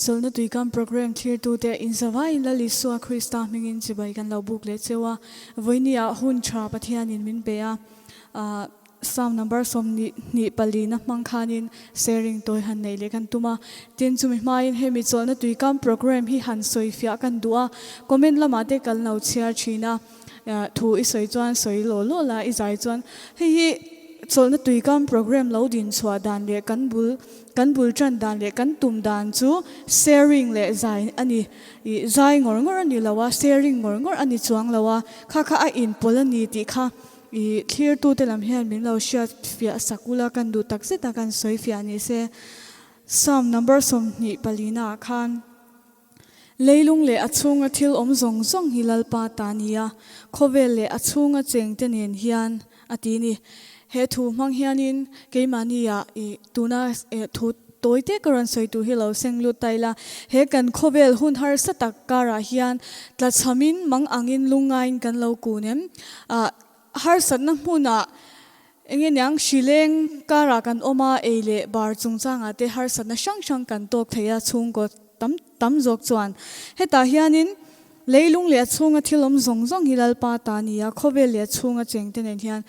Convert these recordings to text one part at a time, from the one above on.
Chawlhna Tuikam Programme thlirtute inzavaiin Lal Isua Krista hmingin chibai kan lo buk leh cheu a. Vawinia hun tha Pathianin min pe a, Psalm number 24 na hmang khanin sharing tawi han neih leh kan tum a. Tin, chumi hmain hemi Chawlhna Tuikam Programme hi han sawi fiah kan duh a, comment lamah te kan lo chhiar thin a. Thu i sawi chuan sawi law law la, i zai chuan hei hi chawlhna tuikam programme lo din chhuah dan leh kan bul kan bul tan dan leh kan tum dan chu sharing leh zai a ni. Ih zai ngawr ngawr a ni lo a, sharing ngawr ngawr a ni chuang lo a, kha kha a inpawlh a ni tih kha ih thlirtute lam hian min lo hriat fiah sak ula kan duh tak zet a kan sawi fiah ni se. Psalm number 24 ah khan. Leilung leh a chhunga thil awm zawng zawng hi Lalpa ta ni a, khawvel leh a chhunga chengte nen hian a ti ni. He thu hmang hianin keimahnia i tuna thu tawi te ka rawn sawi tur hi lo seng lut ta ila, he kan khawvel hun harsa tak karah hian tlachhamin mang angin lungngaiin kan lo kun em? Harsatna hmunah enge niang hrileng karah kan awm a, ei leh bar chungchangah te harsatna hrang hrang kan tawk thei a chhungkaw tam tam zawk chuan. Hetah hianin leilung leh a chhunga thil awm zawng zawng hi Lalpa ta a ni a, khawvel leh a chhunga chengte nen hian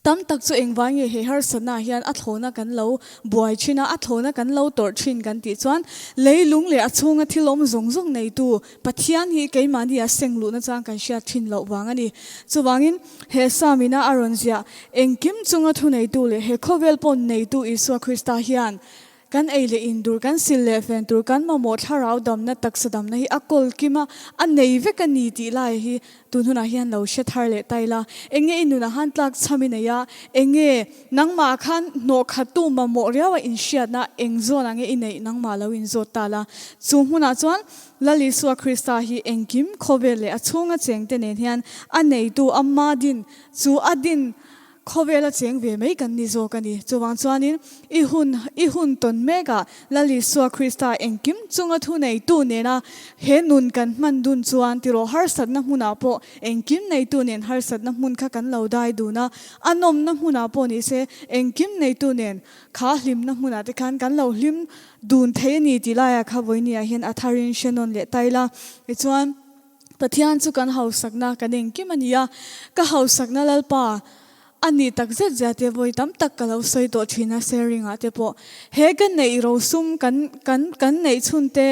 tam tak chu engvai nge he harsatna ah hian a thlawhna kan lo buai thin a, a thlawhna kan lo tawrh thin kan tih chuan leilung leh a chhunga thil awm zawng zawng neitu Pathian hi keimahni a seng luhna chang kan hriat thin loh vang a ni. Chuvangin, he Psalm-ina a rawn ziah, Engkim chunga thuneitu leh he khawvel pawn neitu Isua Krista hian kan ei leh in tur, kan sil leh fen tur, kan mamawh thlarau damna, taksa damna hi a kawl kim a, a nei vek a ni tih lai hi Tun hunah hian lo hre thar leh ta ila, enge i nunah khan tlak chham i nei a, enge nangmah khan hnawh khattu mamawh riau a inhriatna eng zawn ang nge i neih nangmah lo inzawt ta la. Chu hmunah chuan Lal Isua Krista hi engkim khawvel leh a chhunga chengte nen hian a neitu Amma din chu a din Khawvela cheng ve mai kan ni zawk a ni. Chuvang chuanin i hun i hun tawn mekah Lal Isua Krista engkim chunga thu neitu nena he nun kan hman dun chuan tiraw harsatna hmunah pawh engkim neitu nen harsatna hmun kha kan lo dai dun a, a nawmna hmunah pawh ni se engkim neitu nen kha hlimna hmunah te khan kan lo hlim dun thei a ni tih laiah kha vawinia hian a tharin hre nawn leh ta ila. Tichuan. Pathian chu kan hausakna kan engkim a ni a, ka hausakna Lalpa a ni tak zet zia te vawi tam tak ka lo sawi tawh thin a sharing ah te pawh. He ka neih rosum kan kan kan neih chhun te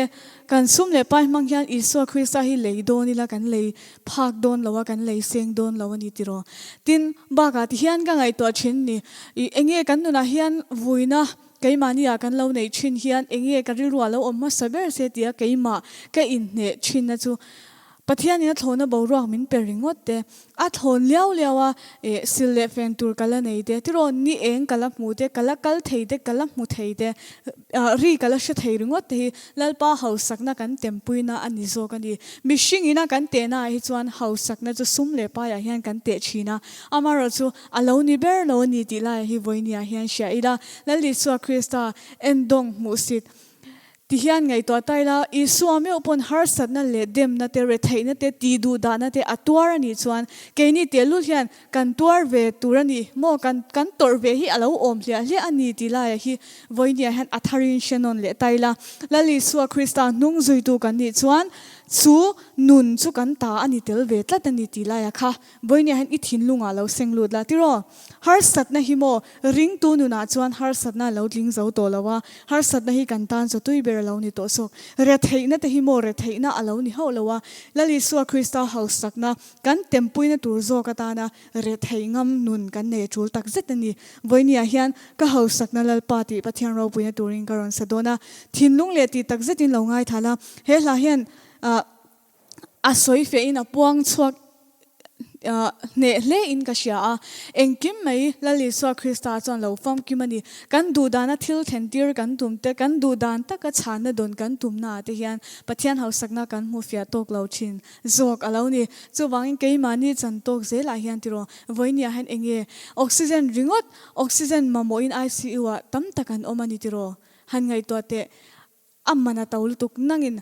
kan sum leh pai hmang hian Isua Krista hi lei dawn ila kan lei phak dawn lo a kan lei seng dawn lo a ni tiraw. Tin, bakah ti hian ka ngaihtuah thin ni i enge kan nunah hian vuina Keimahni ah kan lo neih thin hian enge ka rilru ah lo awm hmasa ber se tia keimah ka inhneh thinna chu Pathianin a thlawhna boruak min pe ringawt te, a thlawn liau liau a eh sil leh fen tur ka la nei te, tiraw ni eng ka la hmu te, ka la kal thei te, ka la hmu thei te, ri ka la hre thei ringawt te hi Lalpa hausakna kan tempuina a ni zawk a ni. Mihring ina kan tehna ah hi chuan hausakna chu sum leh paiah hian kan teh thin a, amaherawhchu A lo ni ber lo a ni tih laiah hi vawinia hian hria ila, Lal Isua Krista endawng hmuhsit ti hian ngaihtuah ta ila, Isua meuh pawn harsatna leh demna te, retheihna te, tih duhdahna te a tuar a nih chuan keini tehlul hian kan tuar ve tur a ni maw, kan kan tawrh ve hi a lo awm hliah hliah a ni tih laiah hi vawinia hian a tharin hre nawn leh ta ila, Lal Isua Krista hnung zuitu kan nih chuan chu nun chu kan ta a ni tel ve tlat a ni tih laiah kha Vawinia hian i thinlungah lo seng lut la tiraw? Harsatna hi maw? Ringtu nunah chuan harsatna a lo tling zo tawh lo a, harsatna hi kan tan chaw tui ber a lo ni tawh zawk. Retheihna te hi maw? Retheihna a lo ni hauh lo a, Lal Isua Krista hausakna kan tempuina tur zawk atana retheih ngam nun kan nei a tul tak zet a ni. Vawinia hian ka hausakna Lalpa tih Pathian ropuina turin ka rawn sa dawn a, thinlung leh tih tak zetin lo ngaithla la. He hla hian ah. A sawi fehin a puang chhuak hneh hle in ka hria a, engkim mai Lal Isua Krista chuan lo famkim a ni. Kan duhdana thil thlen tir kan tum te, kan duhdan taka chhanna dawn kan tumna ah te hian Pathian hausakna kan hmu fiah tawk lo thin zawk a lo ni. Chuvangin keimahni chan tawk zelah hian tiraw, vawinia hian enge oxygen ringawt, oxygen mamawhin ICU ah tam tak an awm a ni tiraw? Han ngaihtuah teh. A man a to lutuk nangin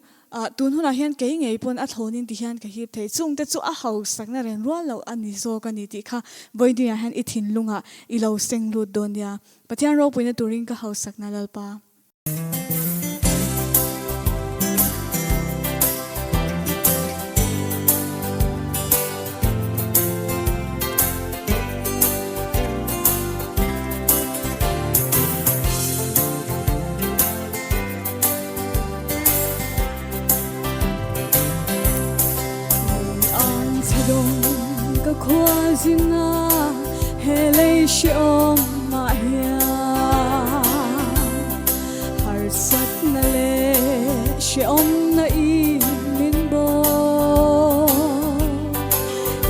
tun hunah hian kei ngei pawn a thlawnin ti hian ka hip thei. Chungte chu a hausakna ren rual loh a ni zawk a ni tih kha vawinia hian i thinlungah i lo seng lut dawn nia. Pathian ropuina turin ka hausakna Lalpa. Kal khual zina he lei hreawm ah hian harsatna leh hreawmna in min bawk.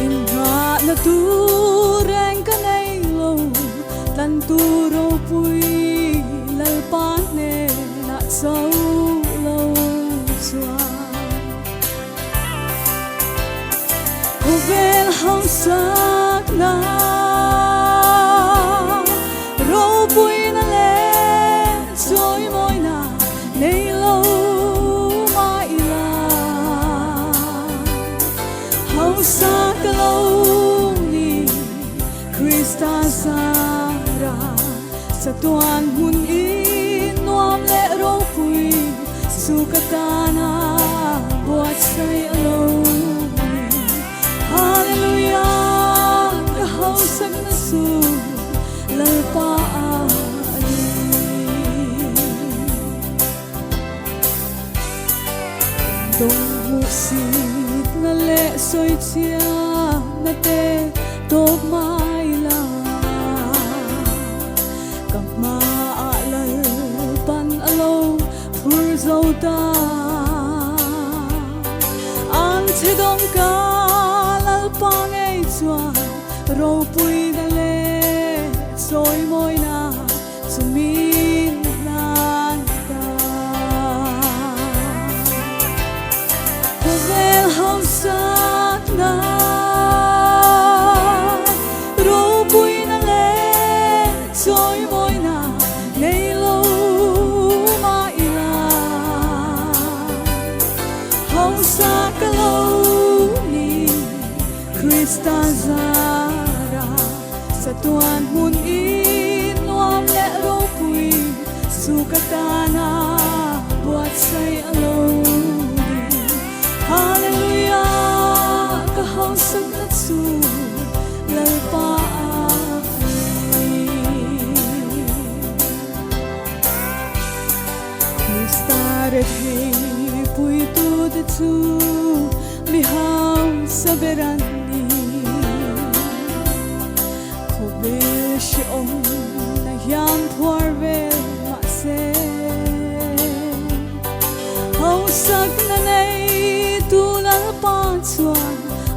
Inngahna tur reng ka nei lo, tlan tur ropui Lalpa hnenah chauh lo chuan. Khawvel hausakna ropuina leh chawimawina nei lo mah ila, hausak lo ni Krista zara chatuan hmun in nuam leh ropui chu ka tana buatsaih a lo ni. Hallelujah, ka hausakna chu Lalpa a ni. Dawng hmuhsitna leh sawichhiatna te tawp mai la, ka hmaah Lalpan a lo phur zo ta. Ang che dawng ka Lalpa ngei chuan ropuina leh chawimawina chu min hlan ta. Khawvel hausakna ropuina leh chawimawina nei lo mah ila, hausa ka lo ni Krista zara chatuan hmun in nuam leh ropui chu ka tana buatsaih a lo ni. Hallelujah, ka hausakna chu Lalpa a ni. Krista rethei puitute chu mi hausa ber an ni. Khawvel hrehawmna hian phuar vel mahse, hausakna neitu Lalpa chuan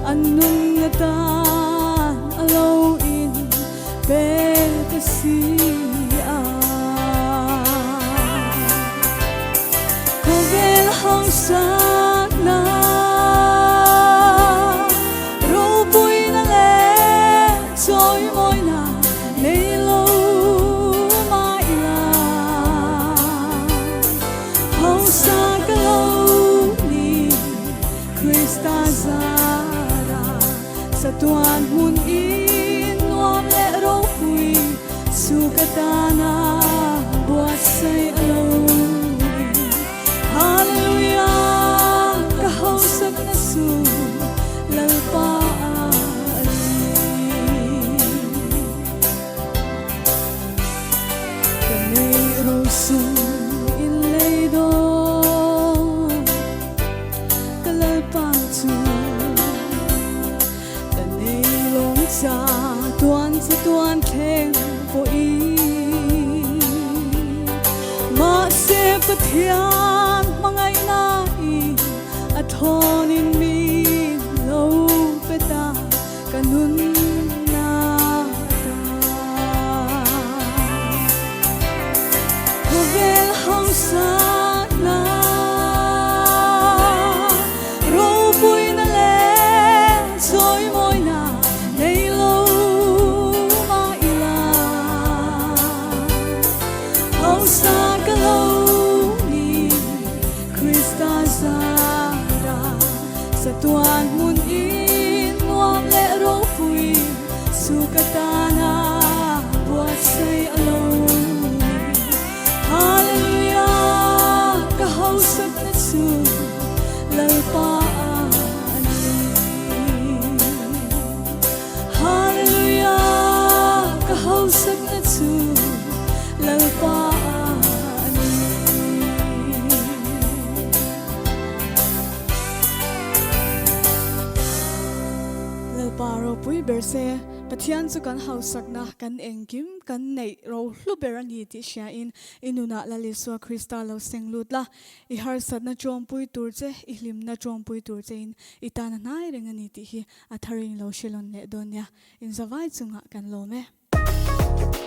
an nunna tan a lo in pe ta si a. Khawvel hausakna ropuina leh chawimawina nei lo mah ila, hausak lo ni Krista zara chatuan hmun in nuam leh ropui chu ka tana buatsaih a lo ni. Hallelujah, ka hausakna chu Lalpa a ni. Ka nei rosum in lei dawn ka Lalpa chu, ka nei lawng cha tuan chatuan thleng pawhin. Mahse Pathian hmangaihna in a thawnin min lo pe ta ka nunna ta. Khawvel hausakna ropuina leh chawimawina nei lo mah ila, hausak lo ni Krista zara chatuan hmun in nuam leh ropui chu ka tana buatsaih a lo ni. Hallelujah, ka hausakna chu Lalpa a ni. Hallelujah, ka hausakna chu Lalpa a ni. Lalpa. Lalpa ropui ber se, Pathian chu kan hausakna, kan engkim, kan neih rohlu ber a ni tih hriain i nunah Lal Isua Krista lo seng lut la, i harsatna tawmpui tur che, i hlimna tawmpui tur chein i tan a hnai reng a ni tih hi a tharin lo hre lawn leh dawn nia. Inzavai chungah kan lawm e.